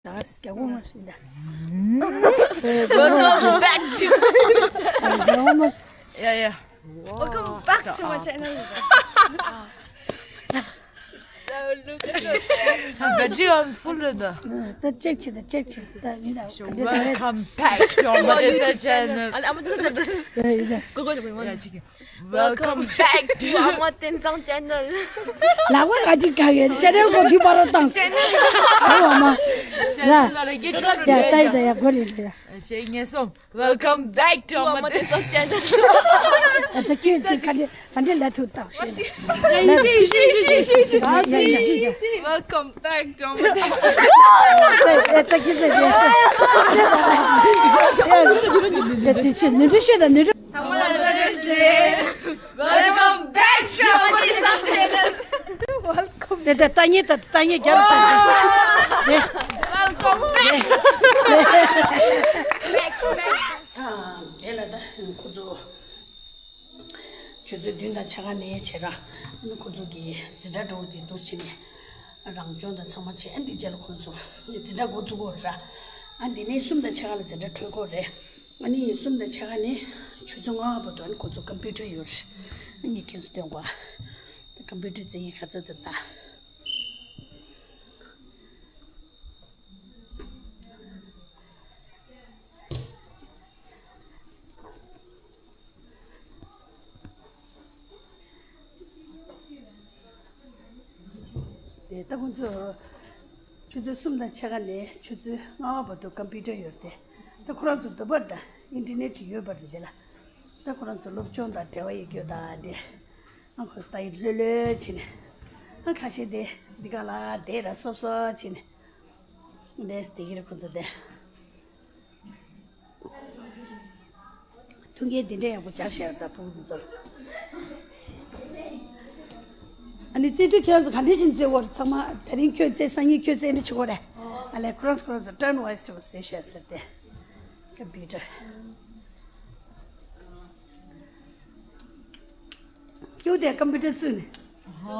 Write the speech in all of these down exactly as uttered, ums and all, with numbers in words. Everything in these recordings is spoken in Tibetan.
Welcome back to Yeah, yeah. Welcome back to my channel. Battery on full རེད་ད། ད་ཅེག་བྱེད་ད་ཅེག་བྱེད་ད་ཡིན་ད། Welcome back to our mother's channel. Welcome back to our channel. ལག་པ་ག་ཅིག་ག་གི་ཅེ་ནལ་གོ་དུས་པར་བཏང་། ཨོ་མ། ལ་ཡ་ད་ཡ་ད་ཡ་གོ་རེད་ད། ཅེ་ངེས་སོང་། Welcome back to our mother's channel. ཨ་ད་ཁྱོད་ཅིག་ག་འདྲ་ག་འདྲ་ལ་ཐུག་བཏང་ཤེས། Welcome back to our mother's channel. ཨ་ད་ཁྱོད་ཅིག་ཡ་ཤེས། ཡ་དེ་ཆེ་ནུ་འདྲ་ཤེས་ད་ནུ་འདྲ། Welcome back to our mother's channel. དེ་དེ་ལྟ་ཉེ་ད་ལྟ་ཉེ་རྒྱབ་དེ། Welcome back. དེ་ལ་ད་ཁོ་ཚོ་ཆུ་ཚོད་བདུན་དང་ཕྱེད་ཀ་ནས་བྱས་ར། ཨ་ཁོ་ཚོ་གི་འཛིན་གྲྭ་འགྲོ་དེ་འདུག་བྱས་ནས་རང་སྦྱོང་དང་ཚང་མ་བྱས། ཨ་འདི་རྗེས་ལ་ཁོ་ཚོ་འཛིན་གྲྭ་འགོ་བཙུགས་གོ་ར། ཨ་འདི་ནས་གསུམ་དང་ཕྱེད་ཀ་ལ་འཛིན་གྲྭ་གྲོལ་གོ་རེད། ཨ་ནི་གསུམ་དང་ཕྱེད་ཀ་ནས་ཆུ་ཚོད་ལྔ་བར་དུ་ཨ་ནི་ཁོ་ཚོ་ཀམ་པུ་ཊར་ཡོད་རེད། ཨ་ནི་ཁྱེད་ཚོ་སྟོན་གོ། ཀམ་པུ་ཊར་རྩེད་ཡིན་ག་ཚོད་དུ་ལྟ། དེ་ལྟ་ཁོང་ཚོ་ཆུ་ཚོད་གསུམ་དང་ཕྱེད་ཀ་ནས་ཆུ་ཚོད་ལྔ་བར་དུ་ཀམ་པུ་ཊར་ཡོད་དེ། ད་ཁོ་རང་ཚོ་འདི་པར་ད་ཨིན་ཊར་ནེཊ་ཡོད་པ་རེད་དེ་ལ། ད་ཁོ་རང་ཚོ་སློབ་སྦྱོང་དང་འབྲེལ་བ་ཡོད་རྒྱུ་དང་དེ། ཨ་ཁོ་ཚོ་ད་ཡིན་ལྷོད་ལྷོད་བྱས་ནས། ཨ་ཁ་ཤས་དེ་འདི་ག་ལ་དེ་ར་སོབ་སོབ་བྱས་ནས། འདྲེས་དེ་གི་ར་ཁོ་ཚོ་དེ། ཐུགས་འགན་འདི་འདྲ་ཡག་པོ་རྒྱག་ཤེས་ད་ཕྲུ་གུ་ཚོར། ཨ་ནི་རྩེད་དུས་ཁྱེད་རང་ཚོ་ག་འདྲ་བྱས་ནས་རྩེད་དགོས་རེད། ཚང་མ་དེ་རིང་ཁྱོད་རྩེད། སང་ཉིན་ཁྱོད་རྩེད། འདི་བྱེད་དགོས་རེད། ཨ་ལས་ཁོ་རང་ཚོ་ཁོ་རང་ཚོ་ཊརན་ཝའི་སི་དུ་བཟོས་ཤག་ཟེར་ཏེ། ཀམ་པུ་ཊར། ཁྱོད་དེ་ཀམ་པུ་ཊར་བཙུགས་ནས།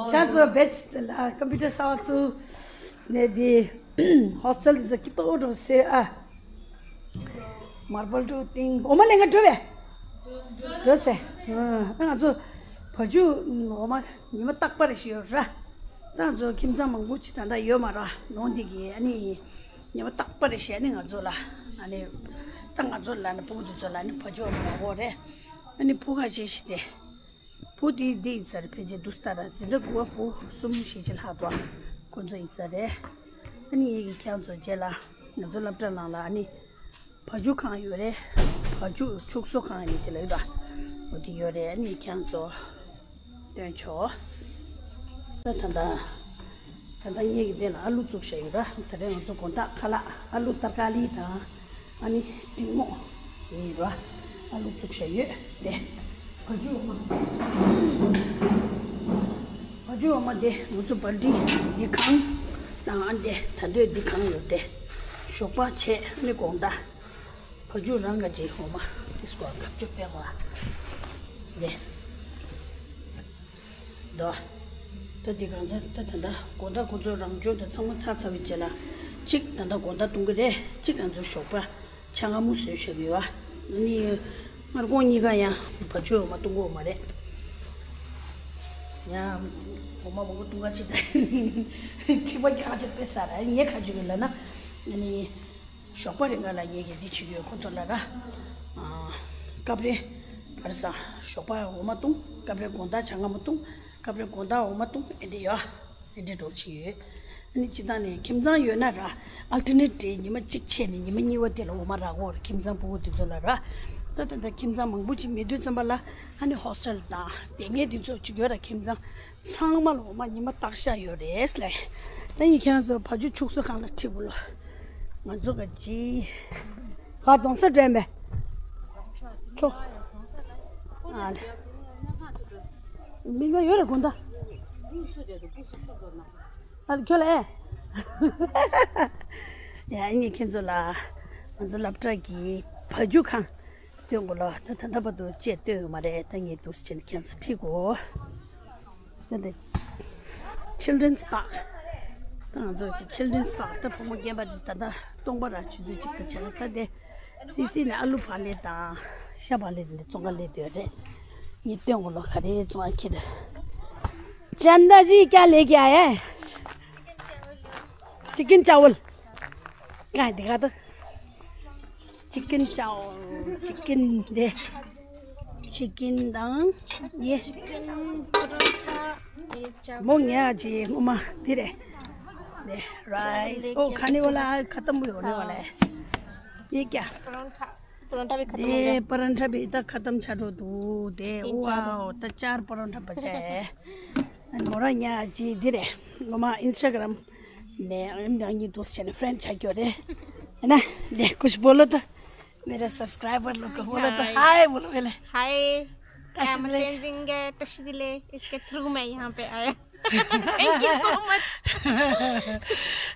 ཁྱེད་ཚོ་བེ་ཆི་ལ་ཀམ་པུ་ཊར་གསར་པ་བཙུགས་ནས་དེ་ཧོ་སི་ཊེལ་དེ་ཚོ་སྐྱིད་པོ་འགྲོ་ཟེར་ཨ། མར་བལ་འགྲོ་ཏིང་འོ་མ་ལེན་ག་འགྲོ་བས། འགྲོ་ཟེར། ཨ་ང་ཚོ་བ་ཕྱུགས་འོ་མ་ཉི་མ་རྟག་པར་ཞིག་ཡོད་ར། ད་ང་ཚོ་ཁྱིམ་ཚང་མང་པོ་ཅིག་ད་ལྟ་ཡོད་མ་ར་ནོར་འདི་གི་ཨ་ནི། ཉི་མ་རྟག་པར་བཤད་ནི་ང་ཚོ་ལ། ཨ་ནི། ད་ང་ཚོ་ལ་ནི་ཕྲུ་གུ་དེ་ཚོ་ལ་ནི་བ་ཕྱུགས་འོ་མ་ཡག་པོ་རེད། ཨ་ནི་བུ་ཁ་ཤས་ཤིག་དེ། བུ་དེ་འདི་ཡིན་ས་རེད། ཕལ་ཆེར་འདུག་སྟ་ར་འཛིན་གྲྭ་དགུ་པ་བུ་གསུམ་ཞིག་ཅིག་ལྷག་འདུག་ཁོ་ཚོ་ཡིན་ས་རེད། ཨ་ནི་ངེད་ཀྱི་ཁྱེད་ཚོ་རྗེས་ལ་ང་ཚོ་སློབ་གྲྭ་ནང་ལ་ཨ་ནི། བ་ཕྱུགས་ཁང་ཡོད་རེད། བ་ཕྱུགས་ཕྱུགས་གསོ་ཁང་ཡིན་ཅིག་ལ་ཡོད་ད། འོ་དེ་ཡོད་རེད། ཨ་ནི་ཁྱེད་ཚོ། སྟོན་ཆོག་ད་ད་ད། ད་ད་ངེད་ཀྱི་དེ་ལ་ཨ་ལུ་བཙུགས་བཞག་ཡོད་ར། ད་རེས་ང་ཚོ་དགོང་དག་ཁ་ལག་ཨ་ལུ་ཏར་ཀ་ལི་དང་། ཨ་ནི་འབྲིང་མོ། ཡིན་ར། ཨ་ལུ་བཙུགས་བཞག་ཡོད་དེ། བ་ཕྱུགས་འོ་མ། བ་ཕྱུགས་འོ་མ་དེ་ང་ཚོ་བལ་འབྲི་འདི་གང་། དང་ཨ་འདི་ད་འདོད་འདི་གང་ཡོད་དེ། ཞོགས་པ་བྱས་ཨ་ནི་དགོང་དག་བ་ཕྱུགས་རང་ག་ཅིག་འོ་མ་དེ་སྐོར་ཁ་བཅུ་པའི་འོ་མ་དེ། དོ། ད་འདི་གང་ཚ་ད་ད་ད་དགོང་དག་ཁོ་ཚོ་རང་སྦྱོང་དེ་ཚང་མ་ཚར་ཚར་བའི་རྗེས་ལ་གཅིག་ད་ད་དགོང་དག་གཏོང་གི་རེད། གཅིག་ང་ཚོ་ཞོགས་པ་ཆ་སྔ་མོ་བཟོས་བཞག་གི་ཡོད། ཨ་ནི་སྔར་དགོང་གཉིས་ཀ་ཡང་བ་ཕྱུགས་འོ་མ་གཏོང་གི་ཡོད་མ་རེད། ཡང་འོ་མ་མང་པོ་གཏོང་ག་ཅིག་ད་ཁྲི་པ་རྒྱག་ཅིག་དཔེ་ཟ་ར་ངས་ཁ་བཅུག་གི་ལ་ན་ཨ་ནི། ཞོགས་པ་རེ་ང་ལ་ངེད་ཀྱིས་འདི་བྱེད་ཀྱི་ཡོད་ཁོ་ཚོ་ལ་ར། ཨ། སྐབས་རེ། ག་རེ་ཟ། ཞོགས་པ་འོ་མ་བཏུང་། སྐབས་རེ་དགོང་དག་ཇ་མངར་མོ་བཏུང་། སྐབས་རེ་དགོང་དག་འོ་མ་བཏུང་། ཨེ་འདྲ་ཡོད། ཨེ་འདྲ་འགྲོ་བྱེད་ཡོད། ཨ་ནི་སྤྱིར་བཏང་ནས་ཁྱིམ་ཚང་ཡོད་ན་ར། ཨལ་ཊར་ནེཊ་ཌེ་ཉི་མ་གཅིག་ཆད་ནས་ཉི་མ་གཉིས་པ་དེ་ལ་འོ་མ་རག་གོ་ར་ཁྱིམ་ཚང་ཕྲུ་གུ་དེ་ཚོ་ལ་ར། ད་ད་ད་ཁྱིམ་ཚང་མང་པོ་ཅིག་མེད་དུས་ཙམ་པ་ལ་ཨ་ནི་ཧོ་སི་ཊེལ་དང་དེ་ངེད་དེ་ཚོ་ཅིག་ཡོད་ར་ཁྱིམ་ཚང་། ཚང་མ་ལ་འོ་མ་ཉི་མ་བཏགས་ཤག་ཡོད་རེད་ལས། ད་ཡིན་ཁྱེད་རང་ཚོ་བ་ཕྱུགས་ཕྱུགས་གསོ་ཁང་ལ་ཁྲིད་དགོས་ལོ། ང་ཚོ་ག་ཅི། ག་རྫོང་ས་འདྲེན་པས། ཆོ། ཨ་ལེ། མིག་མ་ཡོད་རེད་དགོང་དག་ཨ་ལེ་ཁྱོད་ལ་ཨེ། ཡ་ཨ་ནི་ཁྱེད་ཚོ་ལ། ང་ཚོ་སློབ་གྲྭ་གི་བ་ཕྱུགས་ཁང་། སྟོན་དགོས་ལ། ད་ད་ལྟ་བར་དུ་ཅེས་སྟོན་ཡོད་མ་རེད། ད་ངས་འདུག་སེ་བྱས་ནས་ཁྱེད་ཚོ་ཁྲིད་དགོས། ད་འདི་Children's Park། ང་ཚོ་ཅིག་Children's Park ད་བུ་མོ་རྒན་པ་དུས་ད་ལྟ་སྟོང་པ་ར་ཆུ་ཚོད་གཅིག་དང་ཆ་ག་ས་དེ་སི་སི་ནས་ཨ་ལུ་བག་ལེབ་དང་ཤ་བག་ལེབ་དེ་འདྲ་བཙོང་ག་སླེབས་བསྡད་རེད། ངས་སྟོན་གོ་ལོ་ག་རེ་བཙོང་ཨ་ཁྱེད། चंदा जी क्या लेके आया है? चिकन चावल। कहाँ है? दिखा तो। चिकन चावल, चिकन दे। चिकन दांग, ये। चिकन पराठा, ये चावल। मोंग या जी, मोमा, धीरे। दे, राइस। ओ, खाने वाला है, खत्म भी होने वाला है। ये क्या? पराठा, पराठा भी खत्म हो गया। ये पराठा भी इतना खत्म छाटो दो, दे, तीन, चार। वाओ, तो चार पराठा बचा है। मोरा या जी, धीरे। मोमा, Instagram में, हम दांगी दोस्त चैनल फ्रेंड छा क्यों रे? है ना? दे, कुछ बोलो तो। मेरे सब्सक्राइबर लोग को बोलो तो हाय। हाय बोलो पहले। हाय। Tashidile। Tenzing Tashidile, इसके थ्रू मैं यहाँ पे आया। Thank you so much।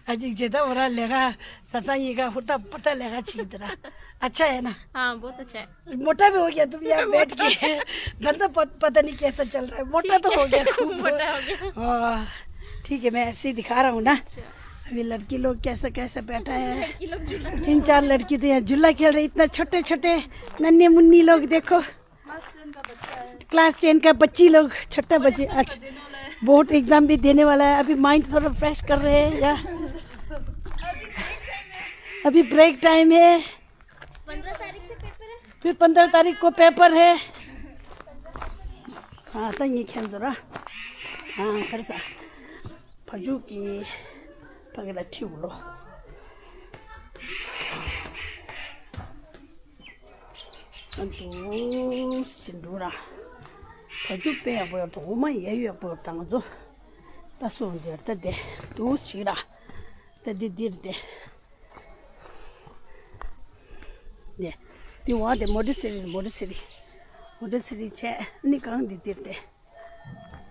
अजी जेदा बोरा लेगा ससा ये का हुता पता लेगा चीतरा। अच्छा है ना? हाँ, बहुत अच्छा है। मोटा भी हो गया तुम यार बैठ के। धंधा पत, पता नहीं कैसा चल रहा है, मोटा तो हो गया खूब। मोटा हो गया। हाँ, ठीक है, मैं ऐसे ही दिखा रहा हूँ ना। अभी लड़की लोग कैसा कैसा बैठा है। तीन चार लड़की तो यहाँ झूला खेल रहे, इतना छोटे छोटे नन्हे मुन्नी लोग देखो। क्लास टेन का बच्ची लोग, छोटा बच्ची। अच्छा, बोर्ड एग्जाम भी देने वाला है, अभी माइंड थोड़ा फ्रेश कर रहे हैं या। अभी ब्रेक टाइम है। फिर पन्द्रह तारीख को पेपर है। ཨ་ད་ངས་ཁྱེད་ཚོར་ཨ་ཁར་ས་བ་ཕྱུགས་ཀྱི་ཕ་གི་ལ་ཁྲིད་འུ་ལོ། ཨ་འདུག་སེ་འགྲོ་ར། བ་ཕྱུགས་དཔེ་ཡག་པོ་ཡོད་དོ། འོ་མ་ཡ་ཡོད་པོ་ཡོད་དང་ཚོ། ད་སོང་འདིར་ད་དེ་འདུག་སེ་ར། ད་འདི་འདིར་དེ། དེ། དེ་བ་དེ་མོ་ཊ་སི་རི་མོ་ཊ་སི་རི། མོ་ཊ་སི་རི་བྱས་ནི་གང་འདི་འདིར་དེ།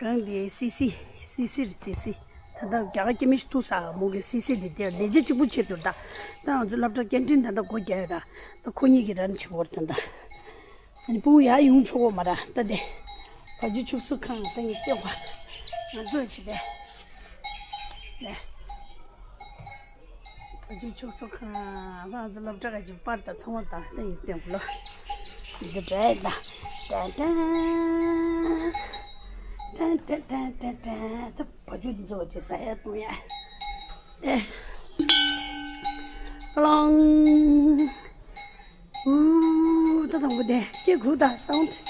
གང་འདི་སི་སི། སི་སི་རི་སི་སི། ད་ལྟ་རྒྱ་གར་སྐྱེ་མི་ཞིག་ཐུག་ས་མོ་གི་སི་སི་འདི་དེ་ལས་བྱེད་གཅིག་པུ་བྱེད་དུར་ད། ད་ང་ཚོ་སློབ་གྲྭ་ཀན་ཊིན་ད་ལྟ་སྒོ་རྒྱག་ཡོད་ད། ད་ཁོ་གཉིས་ཀྱི་རན་ཆེ་བོར་ད་ད། ཨ་ནི་སྤུ་གུ་ཡར་ཡོང་ཆོག་གོ་མ་ར་ད་དེ། བ་ཕྱུགས་ཕྱུགས་གསོ་ཁང་ད་ངས་སྟོན་པ། ང་ཚོ་ཅི་དེ། དེ། བ་ཕྱུགས་ཕྱུགས་གསོ་ཁང་། ང་ཚོ་སློབ་གྲྭ་ག་ཅིག་པར་དང་ཚང་མ་དང་ད་ཡིན་སྟོན་གོ་ལོ། འདི་འདྲ་ཡིན་ད། ཏན་ཏན། ཏན་ཏན་ཏན་ཏན་ཏན། ད་བ་ཕྱུགས་འདི་ཚོ་ཅི་ཟ་ཡ་བཏུང་ཡ། ཨེ། ཀློང་། ཨུ། ད་དང་པོ་དེ་སྐད་གུག་ད་སའུན་ཌི།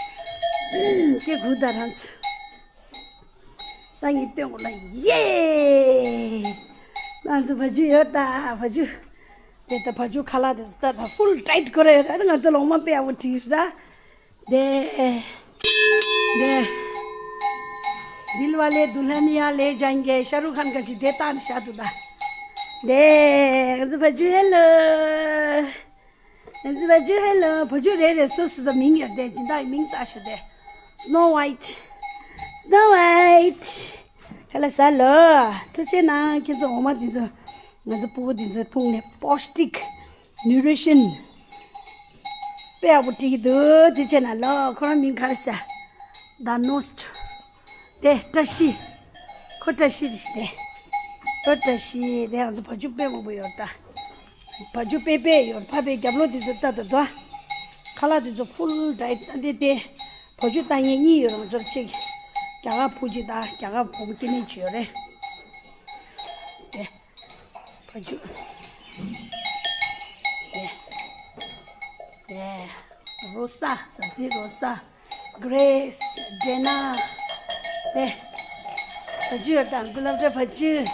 སྐད་གུག་ད་རང་ཚོ། ད་ངས་སྟོན་གོ་ལ་ཡེ། ང་ཚོ་བ་ཕྱུགས་ཡོད་ད་བ་ཕྱུགས། དེ་ད་བ་ཕྱུགས་ཁ་ལག་དེ་ཚོ་ད་ད་ཕུལ་ཊའིཊ་ཁོ་ར་ཡོད་ད། ང་ཚོ་ལོང་མ་དཔེ་ཡག་པོ་བྲིས་ར། དེ། དེ། दिल वाले दुल्हनिया ले जाएंगे, ཤ་རུག་ཁཱན་ག་ཅིག་དེ་ལྟ་ནས་བཞག་འདུག་ད། དེ། ང་ཚོ་བ་ཕྱུགས་ཧེ་ལོ། ང་ཚོ་བ་ཕྱུགས་ཧེ་ལོ། བ་ཕྱུགས་རེ་རེ་སོ་སོ་སོ་མིང་ཡོད་དེ་སྦྱིན་བདག་མིང་བཏགས་ཤོག་དེ། Snow White. Snow White. ཁ་ལག་ཟ་ལོ། ཐུགས་རྗེ་གནང་ཁྱེད་ཚོ། འོ་མ་འདི་ཚོ་ང་ཚོ་སྤུ་གུ་འདི་ཚོ་འཐུང་ནས་པོ་ཤྟིག་ནུ་ཊི་རི་ཤན་དཔེ་ཡག་པོ་སྤྲད་ཀྱི་འདུག་ཐུགས་རྗེ་གནང་ལོ། ཁོ་རང་མིང་ག་རེ་ཟེར། ད་ནོ་སི་ཊ། དེ་བཀྲ་ཤིས། ཁོ་བཀྲ་ཤིས་རེད་ཤི་དེ། ཁོ་བཀྲ་ཤིས་དེ། ང་ཚོ་བ་ཕྱུགས་དཔེ་མང་པོ་ཡོད་ད། བ་ཕྱུགས་དཔེ་དཔེ་ཡོད། ཕ་པའི་རྒྱབ་ལོགས་དེ་ཚོ་ལྟ་ད་དོ། ཁ་ལག་དེ་ཚོ་ཕུལ་ཊའིཊ་ད་དེ་དེ། བ་ཕྱུགས་ལྟ་མཁན་གཉིས་ཡོད་རང་ཚོར་གཅིག་རྒྱ་གར་བུ་གཅིག་དང་རྒྱ་གར་བུ་མོ་སྐྱེ་དམན་གཅིག་ཡོད་རེད། དེ། བ་ཕྱུགས། དེ། དེ། རོ་ས། ཟ་འཐེན་རོ་ས། གྷི་རེ་སི། ཌེ་ན། དེ། བ་ཕྱུགས་ཡོད་དང་གུ་ལབ་ཏྲ་བ་ཕྱུགས།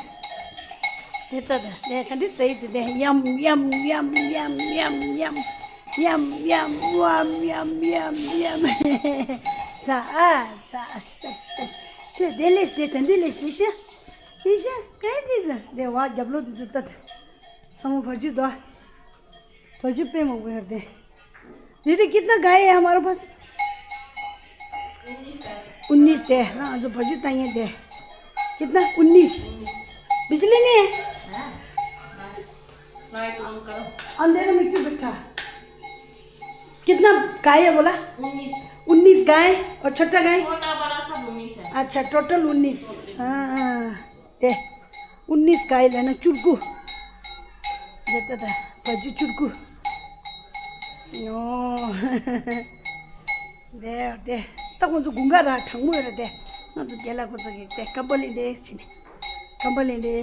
དེ་ལྟ་དང་དེ་ག་འདྲ་ཟ་ཡི་དེ་དེ་ཡམ་ཡམ་ཡམ། ཡམ་ཡམ། ཝམ་ཡམ་ཡམ་ཡམ། ཟ་ཨ་ཟ་ཨ་ཟ་ཟ། ཁྱོད་དེ་ལས་དེ་ག་འདྲ་ལས་ཟ་ཤི། ཤི་ཤི་ག་འདྲ་ཟ། དེ་བ་རྒྱབ་ལོགས་དེ་ཚོ་ལྟ་དང་། ཚང་མ་བ་ཕྱུགས་དོ། བ་ཕྱུགས་དཔེ་མང་པོ་ཡོད་དེ། दीदी, कितना गाय है हमारे पास? उन्नीस है ना। जो भजू ताइए दे। कितना? उन्नीस। बिजली नहीं है? अंधेरे में क्यों बैठा? कितना गाय है बोला? उन्नीस। उन्नीस गाय और छोटा गाय? छोटा बड़ा सब उन्नीस है। अच्छा, टोटल उन्नीस। हाँ, हाँ। दे। ཨུ་ནིས་ག་ཡི་ལབ་ན་བཅུ་དགུ། དེ་ལྟ་ད་བ་ཇུ་བཅུ་དགུ། ཨོ། དེ་དེ་ད་ཁོང་ཚོ་དགུན་ཁ་ར་གྲང་མོ་ཡོད་ར། དེ་ང་ཚོ་རྒན་ལགས་ཁོང་ཚོ་གི་དེ་ཀམ་པ་ལི་འདི་ཕྱིན། ཀམ་པ་ལི་འདི་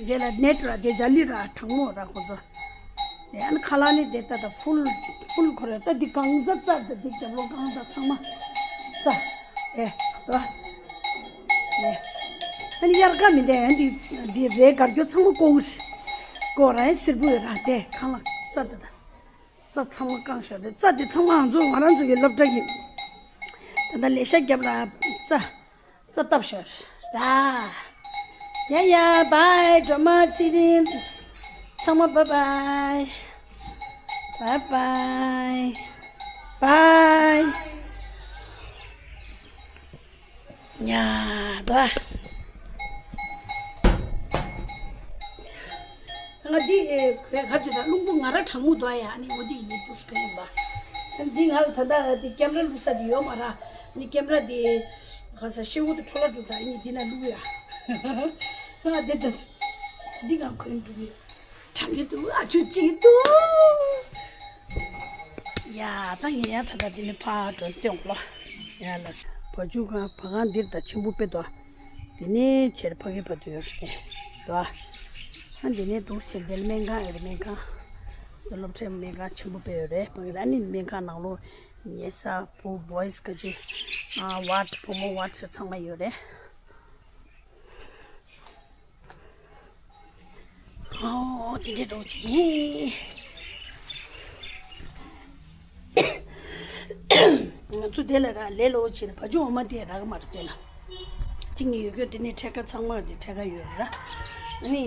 དེ་ལ་ནེཊ་ར་དེ་ཇ་ལི་ར་གྲང་མོ་ར་ཁོང་ཚོ། ཡང་ཁ་ལག་ནི་དེ་ལྟ་ད་ཕུལ་ཕུལ་ཁོ་རེ་ད་འདི་གང་ཚ་ཚ་ད་འདི་རྒྱབ་ལོགས་གང་ད་ཚང་མ་ཚ། ཨེ་ད་ཨེ་ཨ་ནི་དབྱར་ཁ་མི་འདས་ཨ་འདི་འདི་རེ་དགར་རྒྱུ་ཚང་མ་ཀོ་བོ་ཞིག་ཀོ་ར་ཨེ་སིར་བུ་ཡོད་ར། དེ་གང་ལ་ཚ་ད་ད་ཚ་ཚང་མ་གང་ཤོར་དེ་ཚ་དེ་ཚང་མ་ང་ཚོ་ང་རང་ཚོ་གི་སློབ་གྲྭ་ཡིན། ད་ད་ལས་ཤ་རྒྱབ་ར་ཚ། རྩ་བཏབ་ཤོར་ར། ཡ་ཡ་བའི་སྒྲོལ་མ་ཚེ་རིང་། ཚང་མ་བའི་བའི། བའི་བའི། བའི། ཡ་ད། ང་འདི་ཨེ་ག་ཅི་ད་རླུང་བུ་ང་ར་གྲང་མོ་འདུག་ཡ། ཨ་ནི་འོ་འདི་ཡིན་དུས་ག་ཡིན་པ། འདི་ང་ལ་ད་ལྟ་འདི་ཀེམ་ར་བླུགས་ས་འདི་ཡོད་མ་ར། ཨ་ནི་ཀེམ་ར་འདི་ག་ས་ཤེའུ་དུ་འཕྲོ་ལ་འགྲོ་ད། ཨ་ནི་འདི་ན་བླུགས་ཡ། ང་འདི་ད་འདི་ང་གོན་འགྲོ་གི་གྲང་གི་འདུག་ཨ་ཆུ་ཅིག་འདུག་ཡ་ད་ངས་ཡ་ད་ད་འདི་ནི་ཕ་འགྲོ་སྟོན་ལོ། ཡ་ལ་བ་ཆུ་གང་བ་གང་འདིར་ད་ཆེན་པོ་དཔེ་དོ། དེ་ནས་ཆེར་ཕ་གི་བར་དུ་ཡོད་རེད་དོ། ཨ་དེ་ནས་འདུག་ཕྱིར་དེ་ལ་སྨན་ཁང་ཡོད་རེད། སྨན་ཁང་། སློབ་གྲྭའི་སྨན་ཁང་ཆེན་པོ་དཔེ་ཡོད་རེད། ཕ་གི་ད་ནི་སྨན་ཁང་ནང་ལོགས་ཉལ་ས་བུ་བོ་ཡི་སི་ག་ཅི་ཨ་ཝར་ཌི་བུ་མོ་ཝར་ཌི་ཚང་མ་ཡོད་རེད། ཨོ་དེ་འདྲའི་རོགས་ཅིག་ཡིན། ང་ཚོ་དེ་ལ་ར་ལས་ལོ་བྱེད་ན་བ་ཅུ་འོ་མ་དེ་རག་གི་མ་རེད། དེ་ལ་གཅིག་ནི་ཡོད་རྒྱུ་དེ་ནི་ཁྲལ་ཁ་ཚང་མ་དེ་ཁྲལ་ཁ་ཡོད་ར། ཨ་ནི་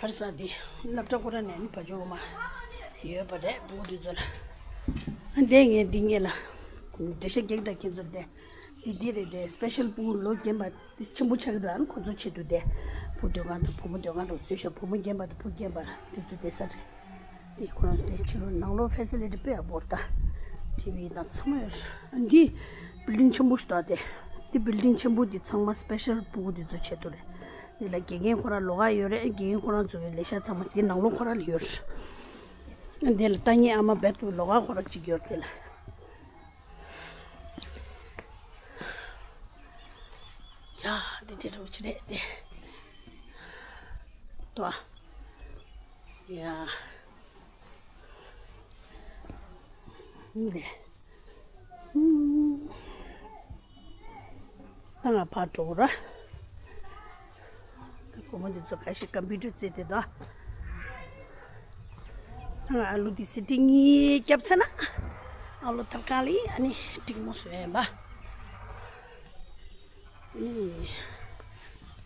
གར་ས་དེ་སློབ་གྲྭ་ཁོ་ར་ནས་ནི་བ་ཅུ་འོ་མ་ཡོད་པ་རེད། བུ་དེ་ཚོ་ལ་ཨ་འདས་ངས་འདི་ངས་ལ་འགྲེལ་བཤད་རྒྱག་དང་ཁྱེད་ཚོ་དེ། འདི་འདི་རེད་དེ། སི་པེ་ཤལ་པུལ་ལོ་རྒན་པ་འདི་ཆེན་པོ་ཆགས་ཀྱི་འདུག་ཨ་ནི་ཁོ་ཚོ་ཆེད་དུ་དེ་བུ་སྡོད་ཁང་དང་བུ་མོ་སྡོད་ཁང་དུ་བཟོས་ཤག་བུ་མོ་རྒན་པ་དང་བུ་རྒན་པ་དེ་ཚོ་བསྡད་ས་རེད། དེ་ཁོ་རང་ཚོ་དེ་ཕྱི་ལོགས་ནང་ལོགས་ཕེ་སི་ལི་ཊི་དཔེ་ཡག་པོ་རེད་ད། ཊི་ཝི་དང་ཚང་མ་ཡོད་རེད། ཨ་འདི་བིལ་ཌིང་ཆེན་པོ་ཞིག་འདུག་ཨ་དེ། འདི་བིལ་ཌིང་ཆེན་པོ་འདི་ཚང་མ་སི་པེ་ཤལ་པུལ་འདི་ཚོ་ཆེད་དུ་རེད། འདི་ལ་དགེ་རྒན་ཁོ་རང་ལོགས་ཀ་ཡོད་རེད། དགེ་རྒན་ཁོ་རང་ཚོ་གི་ལས་ཤག་ཚང་མ་འདི་ནང་ལོགས་ཁོ་རང་ལ་ཡོད་རེད། འདི་ལ་ལྟ་མཁན་ཨ་མ་རྦད་དེ་ལོགས་ཀ་ཁོ་རང་གཅིག་ཡོད་རེད་དེ་ལ། ཡ། འདི་འདྲ་རུ་ཅི་རེད་དེ། ཏོ། ཡ། འདི། ད་ང་ཕར་འགྲོ་ར། ད་སྒོར་མོ་འདི་ཚོ་ཁ་ཤས་ཀམ་པུ་ཊར་རྩེ་དེ་དང་། ང་ཨ་ལུ་འདི་སི་ཊིང་གཉིས་བརྒྱབ་ཚར་ན། ཨ་ལུ་ཐབ་ཁང་ལ་ཨ་ནི་ཀྲིང་མོ་བཟོས་ཡིན་པ། ཨེ།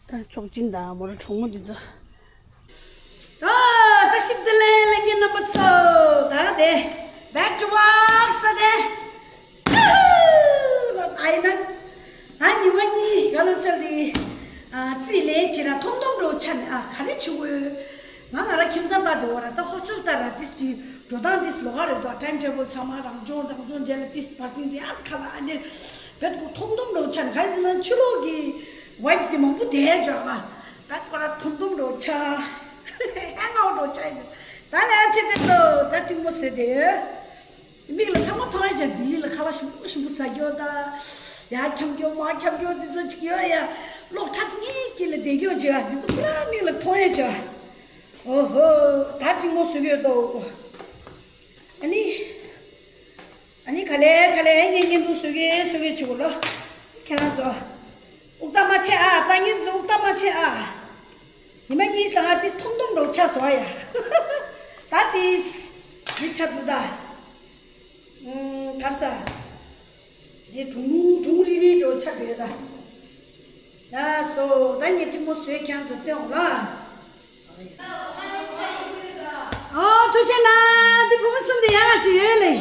ད་ཆོག་ཅིང་དང་མོ་ར་གྲོགས་མོ་འདི་ཚོ། ད་བཀྲ་ཤིས་བདེ་ལེགས་ལྷན་རྒྱས་རྣམ་པ་ཚོ། ད་དེ་back to work ས་དེ། ཨ་ཡིན་ན། ད་ཉི་མ་གཉིས་ག་ལོ་ཆགས་དེ། ཨ་རྩིས་ལས་བྱེད་ན་ཐོམ་ཐོམ་འགྲོ་ཆ་ནས་ཨ་ག་རེ་བྱེད་དགོས། ང་ང་ར་ཁྱིམ་ཚང་ལྟ་དེ་འོ་ར་ད་ཧོ་སི་ཊེལ་ལྟ་ར་ཏིས་ཀྱི་འགྲོ་སྟངས་ཏིས་ལོགས་ཀ་རེད་དོ། ཊའིམ་ཊེ་བལ་ཚང་མ་རང་སྦྱོང་རང་སྦྱོང་རྗེས་ལ་ཏིས་བར་སྲིང་དེ་ཨ་ཁ་ལ་ཨ་འདྲེ་བེད་ཀོ་ཐོམ་ཐོམ་འགྲོ་ཆ་ནས་ག་ཡིན་ཟེར་ན་ཕྱི་ལོགས་ཀྱི་ཝའིབ་སི་དེ་མང་པོ་དེ་འཇོག་ཨ་ད་ཁོ་ར་ཐོམ་ཐོམ་འགྲོ་ཆ་ཨ་ངའོ་འགྲོ་ཆ་ཡིན་ད་ལས་ཨ་ཆེ་དེ་དོ་ད་ཀྲིང་མོ་ཟེར་དེ། མིག་ལ་ཚང་མ་མཐོང་ཡ་ཅག་ལྡི་ལི་ལ་ཁ་ལག་ཞིམ་པོ་ཞིམ་པོ་ཟ་རྒྱུ་ད། ཡ་འཁྱམ་རྒྱུ་མ་འཁྱམ་རྒྱུ་འདི་ཚོ་ཅིག་ཡོད་ཡ། གློག་ཁྲ་ངེས་ཀྱི་ལ་བསྡད་རྒྱུ་ཅིག་འདི་ཚོ་ཁོ་རང་མིག་ལ་མཐོང་ཡ་ཅག་ཨོ་ཧོ། ད་ཀྲིང་མོ་བཟོ་གི་ཡོད་དོ། ཨ་ནི། ཨ་ནི་ག་ལེ་ག་ལེ་ངས་བརྙན་ཐུང་བཟོ་གི་བཟོ་གི་བྱེད་དགོས་ལོ། ཁྱེད་རང་ཚོ། དབུགས་ཐག་མ་ཆད་ཨ། ད་ངས་ཚོ་དབུགས་ཐག་མ་ཆད་ཨ། ཉི་མ་གཉིས་ལ་ང་ཏིས་ཐོམ་ཐོམ་འགྲོ་ཆ་བཟོ་ཡ། ད་ཏིས། འདི་ཆ་འདུག་ད། ཨུམ། གར་ས། འདི་གྲུང་གྲུང་རིལ་རིལ་འགྲོ་ཆ་འདུག་ད། ཡ་སོ་ད་ངས་ཀྲིང་མོ་བཟོས་ཁྱེད་ཚོ་སྟོན་འོང་ལ། ཨོ་ཐུགས་རྗེ་གནང་། འདི་བུ་མོ་གསུམ་དེ་ཡག་ག་ཅིག་ཡོད་ལེ།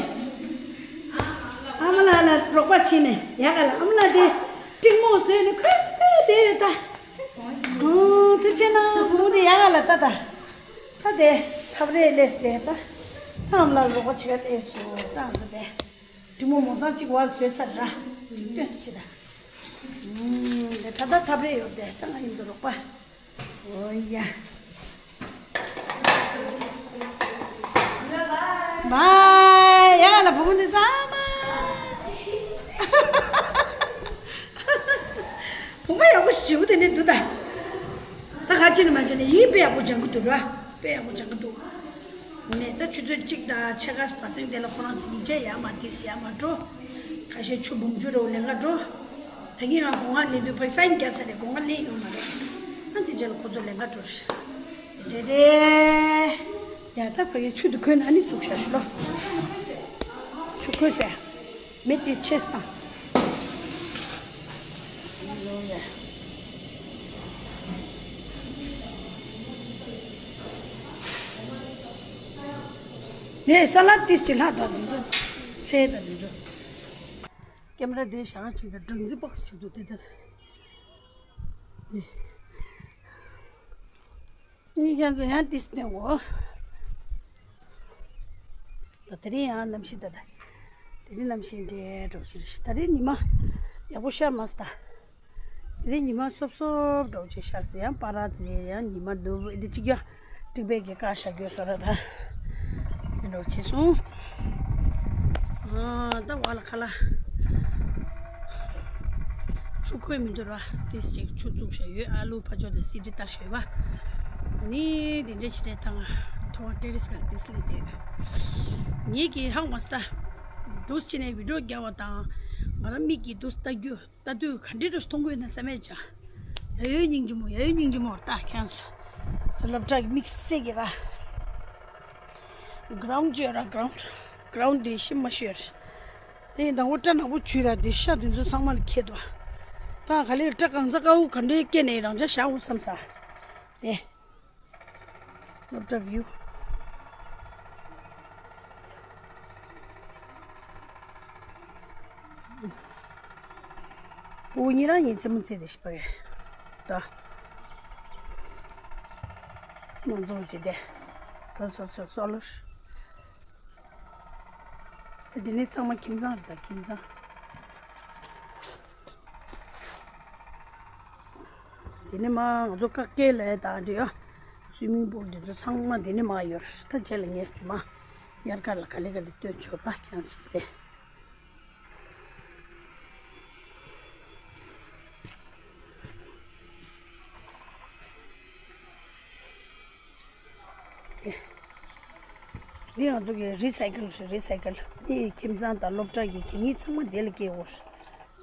ཨ་མ་ལགས་ལ་རོགས་པ་བྱས་ནས་ཡག་ག་ལ་ཨ་མ་ལགས་དེ་ཀྲིང་མོ་བཟོས་ནས་ཁོས་ཕེ་བསྡད་ཡོད་ད། ཨོ་ཐུགས་རྗེ་གནང་། བུ་མོ་དེ་ཡག་ག་ལ་ལྟ་ད། ད་དེ་ཐབ་རེ་ལས་སྟེ་ད། ད་ཨ་མ་ལགས་རོགས་པ་བྱེད་ག་ལས་སོ་ད་ང་ཚོ་དེ། ཀྲིང་མོ་མོ་ཚང་གཅིག་བར་བཟོས་ཚར་ར། གཅིག་སྟོན་ཟེར་ད། ཨུམ། དེ་ད་ལྟ་ཐབ་རེ་ཡོད་དེ་ད་ང་ཡིན་དུ་རོགས་པ། ཨོ་ཡ། བའི་ཡ་ལ་བུ་མོ་འདི་ཚང་མ། བུ་མོ་ཡག་པོ་ཞིག་དེ་ནས་འདུག་ད། ད་ག་ཅི་ནས་མ་བྱས་ནས་ཡིན་དཔེ་ཡག་པོ་སྦྱང་གི་འདུག་ར། དཔེ་ཡག་པོ་སྦྱང་གི་འདུག་ནས་ད་ཆུ་ཚོད་གཅིག་དང་ཕྱེད་ཀ་བ་སེང་དེ་ལ་ཁོ་རང་ཚོ་ཡིན་ཆད་ཡར་མར་ཏིས་ཡར་མར་འགྲོ། ཁ་ཤས་ཆུ་བུམ་ཆུ་རོ་ལེན་ག་འགྲོ། ད་གིན་ང་སྒོ་ང་ལེན་དུས་ཕ་གི་སའིན་རྒྱག་ཚར་ནས་སྒོ་ང་ལེན་ཡོང་མ་རེད། ཨ་འདི་རྗེས་ལ་ཁོ་ཚོ་ལེན་ག་འགྲོ་རེད། རེད་རེད། ཡ་ད་ཕ་གི་ཆུ་དུ་ཁོལ་ན་ནི་བཙུགས་བཞག་ཞུ་ལོ། ཆུ་ཁོལ་ཟེར། མེ་ཏིས་ཆེས་དང་། ནས་ས་ལ་ཏིས་ཀྱི་ལྷག་དང་འདི་ཚོ། ཚེ་དང་འདི་ཚོ། ཀེམ་ར་དེ་བཞག་ཅིག་དང་སྦྲང་རྩི་པགས་ཞིག་འདུག་དེ་ལྟར། ནི་ཁྱེད་ཚོ་ཡང་ཏིས་སྟོན་གོ། ད་དེ་རིང་ཡང་གནམ་གཤིས་ད་ད། དེ་རིང་གནམ་གཤིས་འདྲའི་འགྲོ་ཅིག་རེད། ད་རིང་ཉི་མ་ཡག་པོ་ཤར་མ་སོང་ད། དེ་རིང་ཉི་མ་སོབ་སོབ་འགྲོ་ཅིག་ཤར་སོང་། ཡང་པ་ར་དེ་ཡང་ཉི་མ་ནུབ་འདི་གཅིག་ཡ། ཏིག་པའི་གི་ཀ་ཤ་རྒྱུ་སོ་ར་ད། ཨེ་འགྲོ་ཆེ་སོང་། ཨ་ད་བ་ལ་ཁ་ལ། ཆུ་ཁོལ་མི་འདུག་ར། ཏིས་ཅིག་ཆུ་བཙུགས་བཞག་ཡོད། ཨ་ལུ་ཕ་ཇོ་དེ་སི་ཏི་ལྟར་བཞག་ཡོད་པ། ནི་དེ་འདྲ་ཅི་རེད་ད་ང་ཐོ་བ་ཏེ་རེས་ཀར་ཏིས་ལས་དེ། ངེད་ཀྱི་ཧང་མ་སྟ། དུས་ཅི་ནས་བི་ཌིའོ་རྒྱག་པ་དང་། ང་རང་མིག་གིས་དུས་ལྟ་རྒྱུ། ལྟ་དུས་ག་འདྲའི་འདྲ་མཐོང་གི་ཡོད་ན་བསམ་མེད་ཅག་ཡ་ཡོད་སྙིང་རྗེ་མོ། ཡ་ཡོད་སྙིང་རྗེ་མོ། ད་ཁྱེད་ཚོ། ཚོ་སློབ་གྲྭ་གི་དམིགས་བསལ་གྱི་ར། གྷ་རའུན་ཌི་ཅིག་ཡོད་ར། གྷ་རའུན་ཌི། གྷ་རའུན་ཌི་དེ་ཤི་མ་ཤི་ཡོད་རེད། དེ་ཡིན་ད་འོ་སྐྲ་ནག་པོ་བྱུས་ར། དེ་ཤ་དེ་ཚོ་ཚང་མ་ལ་ཁྱེར་འདུག་ད་ག་ལེར་སྐྲ་གང་ཚ་དཀར་པོ་ག་འདྲའི་སྐྱེས་ནས་རང་ཅག་བཞག་འོ་བསམ་ས། དེ། སློབ་གྲྭ་བིའུ། ཕྲུ་གུ་གཉིས་རང་ཡིན་རྩེད་མོ་རྩེ་དེ་ཤི་པ་རེད། ད། མང་ཚོགས་ཀྱི་དེ། ག་སོ་སོ་སོ་ལོ། དེ་ནས་ཚང་མ་ཁྱིམ་ཚང་རེད་ད་ཁྱིམ་ཚང་། དེ་ནས་མ་ང་ཚོ་ཀ་ཀེ་ལ་དང་འདྲ་ཡོད། སུའི་མིང་པུལ་དེ་ཚོ་ཚང་མ་དེ་ནས་མ་ཡོད། ད་རྗེས་ལ་ངས་ཇུ་མ་དབྱར་ཁ་ལ་ག་ལེ་ག་ལེ་སྟོན་ཆོག་ར་ཁྱེད་ཚོ་དེ། དེ། འདི་ང་ཚོ་གི་རི་སའི་ཀལ་རེད། རི་སའི་ཀལ། འདི་ཁྱིམ་ཚང་དང་སློབ་གྲྭ་གི་གད་སྙིགས་ཚང་མ་དེ་ལ་སྐྱེལ་དགོས།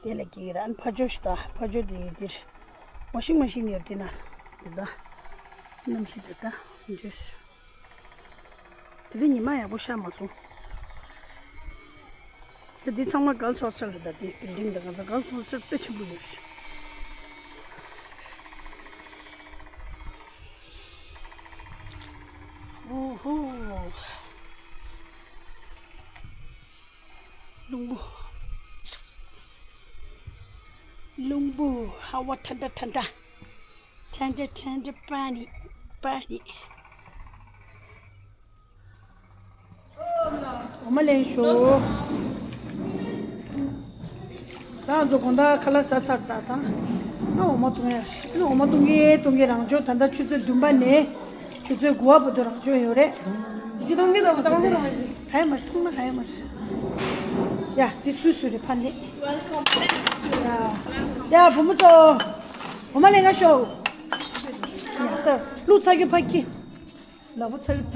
དེ་ལ་སྐྱེལ་གི་རེད། ཨ་ནི་ཕ་ཇོ་ཞིག་དང་ཕ་ཇོ་དེ་དེར། ཝ་ཤིང་མ་ཤིན་ཡོད་དེ་ན། དེ་ད། གནམ་གཤིས་དེ་ད་འདྲ། དེ་རིང་ཉི་མ་ཡག་པོ་ཤར་མ་སོང་། དེ་འདི་ཚང་མ་གལ་སོ་ཤལ་རེད་ད། དེ་བིལ་ཌིང་དང་གང་ཚང་གལ་སོ་ཤལ་དཔེ་ཆེན་པོ་ཡོད་རེད། ཨོ་ཧོ། རླུང་བུ། རླུང་བུ། ཧ་བ་ཐན་ཏྲ་ཐན་ཏྲ། ཐན་ཏྲ་ཐན་ཏྲ། པ་ནི་པ་ནི། འོ་མ་ལེན་ཤོག་ད་ང་ཚོ་དགོང་དག་ཁ་ལག་ཟ་ཚར་ད་ད། ཨ་འོ་མ་བཏུང་ཡ། ཨ་འོ་མ་བཏུང་གི་བཏུང་གི། རང་ཕྱོགས་ད་ལྟ་ཆུ་ཚོད་བདུན་པ་ནས་ཆུ་ཚོད་དགུ་པ་བར་དུ་རང་ཕྱོགས་ཡོད་རེད། གཞི་གཏོང་གི་དང་བཏང་གི་རང་བཞིན། ག་ཡ་མ་ཐུང་ན་ག་ཡ་མ། ཡ་དེ་སུས་སུ་རེད་ཕ་ལེ། ཡ་བུ་མོ་ཚོ། འོ་མ་ལེན་ག་ཤོག་ཡ་ད་བླུགས་ཚར་རྒྱུ་ཕ་ཁྱི། ལག་པ་ཚ་གི་ད།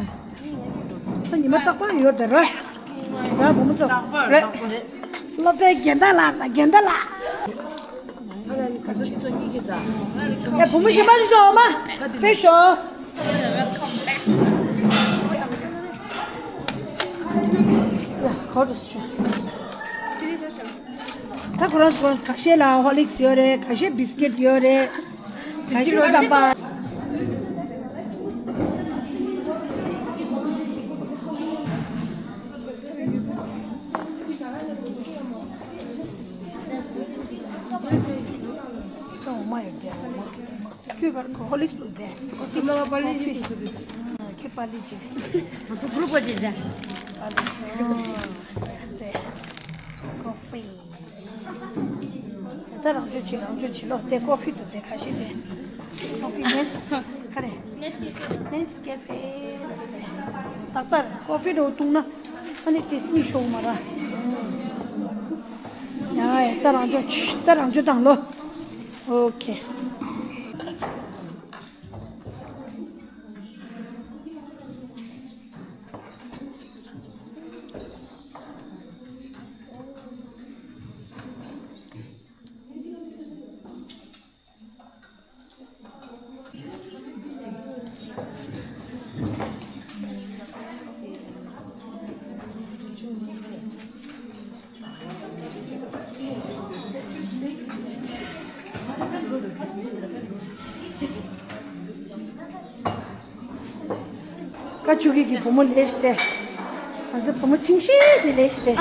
ད་ཉི་མ་རྟག་པར་ཡོད་དེ་ར། ཡ་བུ་མོ་ཚོ། རྟག་པར། རེད། རྟག་པར་རེད། སློབ་གྲྭའི་རྒན་བདག་ལགས་དང་རྒན་བདག་ལགས། ཡ་བུ་མོ་གཞན་པ་ཚོ་གཉིས་ཀྱིས་ཟ། ཡ་བུ་མོ་གཞན་པ་ཚོ་འོ་མ་ཕེབས་ཤོག་ཡ་གོ་འགྲོ་ཤོག་ད་ཁོ་རང་ཚོ་ཁ་ཤས་ལ་ཧོར་ལིག་སི་ཡོད་རེད། ཁ་ཤས་བི་སི་ཀེད་ཡོད་རེད། ག་ཤེད་ཙམ་པ། འོ་མ་ཡོད་དེ། འོ་མ། ཁྱོད་ཀར་ཧོར་ལིག་སི་བླུགས་ཏེ། ཁོ་ཚོ་ལ་པར་ལི་ཅིག་བླུགས་ཏེ། ཁྱོད་པར་ལི་ཅིག་ང་ཚོ་གུ་རུབ་པ་ཅིག་རེད། པར་ལི་ཅིག་ཨ་ཙི། ཀོ་ཕི། ད་རང་སྦྱོར་བྱེད། རང་སྦྱོར་བྱེད་ལོ། དེ་ཀོ་ཧྥི་འདུག་དེ་ཁ་ཤས་དེ། ཀོ་ཧྥི་ནེས་ཁ་རེ། ནེས་ཀེ་ཧྥེ། ཏག་ཏག་ཀོ་ཧྥི་རོ་བཏུང་ན་ཨ་ནི་དེ་གཉིད་ཤོར་མ་ར། ཡ་ཡ། ད་རང་སྦྱོར་ད་རང་སྦྱོར་བཏང་ལོ། ཨོ་ཁེ། ཀ་ཆུ་གི་གི་བུ་མོ་ལས་ཏེ། ང་ཚོ་བུ་མོ་ཆིང་ཤི་དེ་ལས་ཏེ།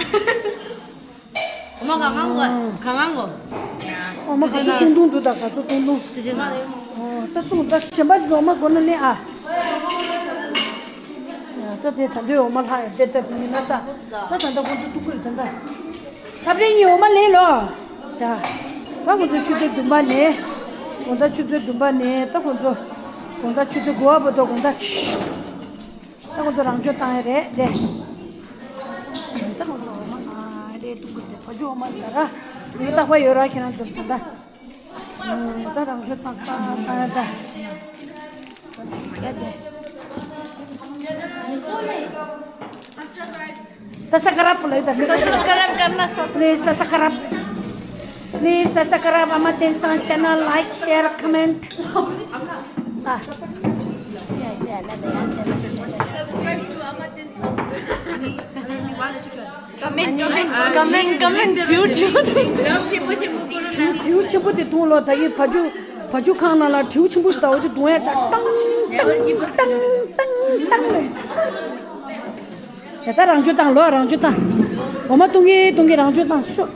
བུ་མོ་གང་གང་གོ། གང་གང་གོ། འོ་མ་ག་ཚོད་བཏུང་བཏུང་འདུག་ད་ག་ཚོད་བཏུང་བཏུང་། ཨོ་ད་བཏུང་ད་གཞན་པ་འོ་མ་གོ་ན་ལེན་ཨ། ད་དེ་ད་འདོད་འོ་མ་ལྷག་ཡོད་དེ་ད་མི་ན་ས་ད་ད་ད་ཁོང་ཚོ་བཏུང་གི་རེད་ད་ད། ཐབ་རེ་གཉིས་འོ་མ་ལེན་ལོ། ད་ད་ཁོང་ཚོ་ཆུ་ཚོད་བདུན་པ་ནས། དགོང་དག་ཆུ་ཚོད་བདུན་པ་ནས་ད་ཁོང་ཚོ་དགོང་དག་ཆུ་ཚོད་དགུ་པ་བར་དུ་དགོང་དག་ད་ཁོང་ཚོ་རང་སྦྱོར་བཏང་ཡ་རེད་དེ། ད་ཁོང་ཚོ་འོ་མ་ཨ་རེད་འདུག་གི་དེ་བ་ཇུ་འོ་མ་ལ་ར། ཡོད་རྟག་པ་ཡོད་ར་ཁྱེད་རང་ཚོ་ད་ད། ད་རང་སྦྱོར་བཏང་བཏང་ཡ་ད། ཡ་དེ། Subscribe ལ་ད། Subscribe करना सब। Please subscribe. Please subscribe Ama Tensang channel, like, share, comment. ཨ། Subscribe to Ama Tensang. Comment, comment, comment, comment. ཇུ་ཇུ། དྲེའུ་ཆེན་པོ་དེ་བཏུང་ལོ། ད་ཡི་བ་ཇུ་བ་ཇུ་ཁང་ནང་ལ་དྲེའུ་ཆེན་པོ་ཞིག་ད་འོ་དེ་བཏུང་ཡ་ད་ཏང་ཏང་ཏང་ཏང་ཏང་ལེ། ད་ལྟ་རང་སྦྱོར་བཏང་ལོ། རང་སྦྱོར་བཏང་། འོ་མ་བཏུང་གི་བཏུང་གི་རང་སྦྱོར་བཏང་ཤོག